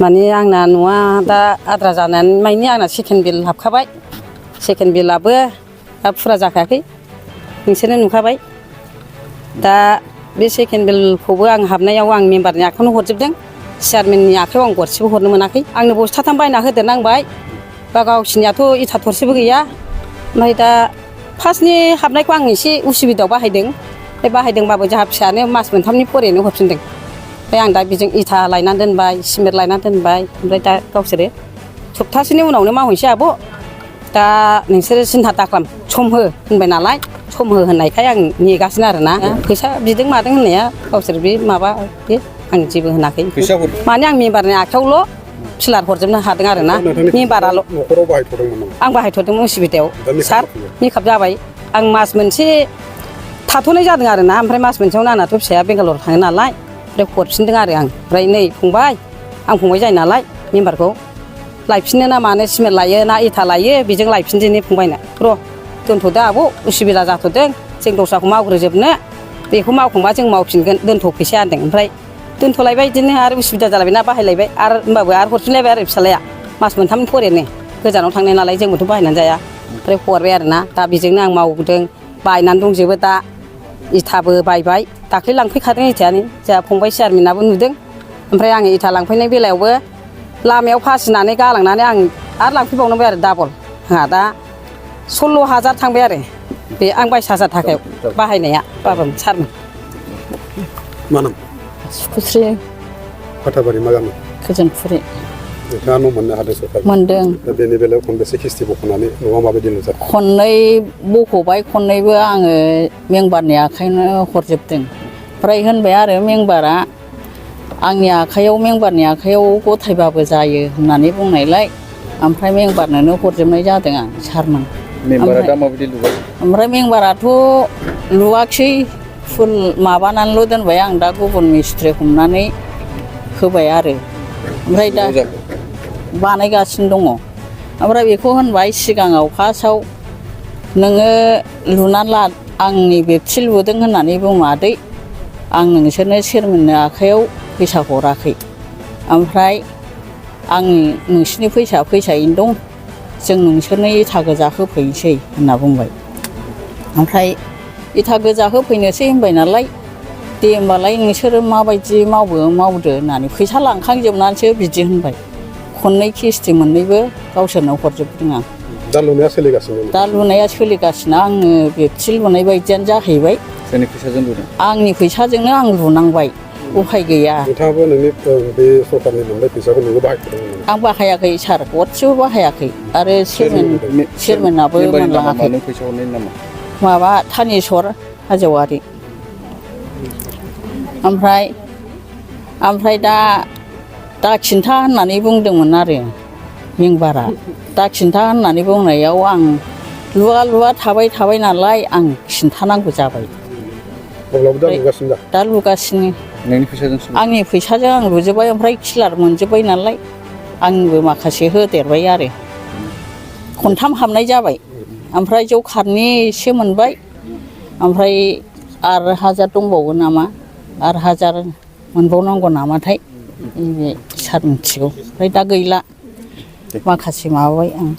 माने आंना न'आ दा आद्रा जानानै माने आंना सेकेन्ड बिल हाबखाबाय सेकेन्ड बिलाबो दा फुरा जाखायाखै नोंसोरनो नुखाबाय दा बे सेकेन्ड बिलखौबो आं हाबनायाव आं मेम्बारनि आखायावनो हरजोबदों चेयारमेननि आखायाव आं गरसेबो हरनो मोनाखै आंनो बस्थाथाम बायना होदेरनांबाय बा गावसिनियाथ' इथा थरसेबो गैया ओमफ्राय दा फार्स्टनि हाबनायखौ आं एसे उसुबिदायाव बाहायदों बे बाहायदोंबाबो जोंहा फिसायानो मास मोनथामनि फरायनो हरफिनदों ओमफ्राय आं दा बेजों इथा लायनानै दोनबाय सिमेन्ट लायनानै दोनबाय ओमफ्राय दा गावसोरो सप्तासेनि उनावनो मावहैनोसै आब' दा नोंसोरो सिन्था दाखालाम सम हो होनबाय नालाय सम हो होननायखाय आं नेगासिनो आरोना फैसा बिदों मादों होननाया गावसोर बे माबा बे आं जेबो होनाखै माने आं मेम्बारनि आखायावल' फिलार हरजोबनो हादों आरोना मेम्बाराल' आं बाहायथ'दोंमोन उसुबिदायाव सार मेकआप जाबाय आं मास मोनसे थाथ'नाय जादों आरोना ओमफ्राय मास मोनसेयावनो आंनाथ' फिसाया बेंगालर थाङो नालाय ओमफ्राय हरफिनदों आरो आं ओमफ्राय नै फंबाय आं फंबाय जायो नालाय मेम्बारखौ लायफिननो ना मानो सिमेन्ट लायो ना इथा लायो बेजों लायफिनदिनि फंबायनो र' दोनथ'दो आब' उसुबिदा जाथ'दों जों दस्राखौ मावग्रोजोबनो बेखौ मावखांबा जों मावफिनगोन दोनथ'फैसै होनदों ओमफ्राय दोनथ'लायबाय बिदिनो आरो उसुबिदा जालायबाय ना बाहायलायबाय आरो होमबाबो आरो हरफिनलायबाय आरो फिसालाया मास मोनथामनि फरायानो गोजानाव थांनाय नालाय जोंबोथ' बाहायनानै जाया ओमफ्राय हरबाय आरोना दा बेजोंनो आं मावदों बायनानै दंजोबो दा इथाबो बायबाय दाख्लै लांफैखादों इथायानो जोंहा फंबाय चेयारमेनाबो नुदों ओमफ्राय आङो इथा लांफैनाय बेलायावबो लामायाव फासिनानै गालांनानै आं आरो लांफैबावनांबाय आरो डाबल आंहा दा 16,000 थांबाय आरो बे आं 22,000 थाखायाव बाहायनाया बाबामोन सारमोन मा नाम सुकुस्रि फाथाबारि मा गामि गोजोनफुरि नोंथाङा न' मोननो हादों सरकार मोनदों दा बेनि बेलायाव खनबेसे किस्ति बख'नानै न'आ माबायदि लुजाखो खननै बख'बाय खननैबो आङो मेम्बारनि आखायावनो हरजोबदों ओमफ्राय होनबाय आरो मेम्बारा आंनि आखायाव मेम्बारनि आखायाव गथायबाबो जायो होननानै बुंनायलाय ओमफ्राय मेम्बारनोनो हरजोबनाय जादों आं सारमोन मेम्बारा दा माबायदि लुबाय ओमफ्राय मेम्बाराथ' लुवाखै फुल माबानानैल' दोनबाय आं दा गुबुन मिस्ट्रि हमनानै होबाय आरो ओमफ्राय दा बानायगासिनो दङ ओमफ्राय बेखौ होनबाय सिगाङाव फार्स्टआव नोङो लुनानै ला आंनि बेक्ति लुदों होननानै बुङादै आं नोंसोरनो चेयारमेननि आखायाव फैसा हराखै ओमफ्राय आं नोंसिनि फैसायैनो दं जों नोंसोरनो इथा गोजा होफैनोसै होनना बुंबाय ओमफ्राय इथा गोजा होफैनोसै होनबाय नालाय दे होमबालाय नोंसोरो माबायदि मावदो होननानै फैसा लांखांजोबनानैसो बिदि होनबाय खननै किस्ति मोननैबो गावसोरनो हरजोबदों आं दा लुनाया सोलिगासिनो दा लुनाया सोलिगासिनो आङो बेक्ति लुनाय बायदियानो जाहैबाय सोरनि फैसाजों लुदों आंनि फैसाजोंनो आं लुनांबाय उफाय गैया नोंथाङाबो नोंनि बे सरकारनि मोननाय फैसाखौ नोंबो बाहायथ'दोंमोन आं बाहायाखै सार गरसेबो बाहायाखै आरो चेयारमेनाबो मोनलाङाखै फैसा हरनायनि नामा माबा थानेस्वर हाजवारि ओमफ्राय दा खिन्था होननानै बुंदोंमोन आरो मेम्बारा दा खिन्था होननानै बुंनायाव आं लुवा थाबाय नालाय आं खिन्थानांगौ जाबाय अब्लाबो दा लुगासिनो दा लुगासिनो नोंनि फैसाजों आंनि फैसाजों आं लुजोब्बाय ओमफ्राय किलार मोनजोब्बाय नालाय आंबो माखासे होदेरबाय आरो खनथाम हाबनाय जाबाय ओमफ्राय जौखारनि एसे मोनबाय ओमफ्राय 1,000 दंबावो नामा 1,000 मोनबावनांगौ नामाथाय बे सार मिथिगौ ओमफ्राय दा गैला माखासे माबाबाय आं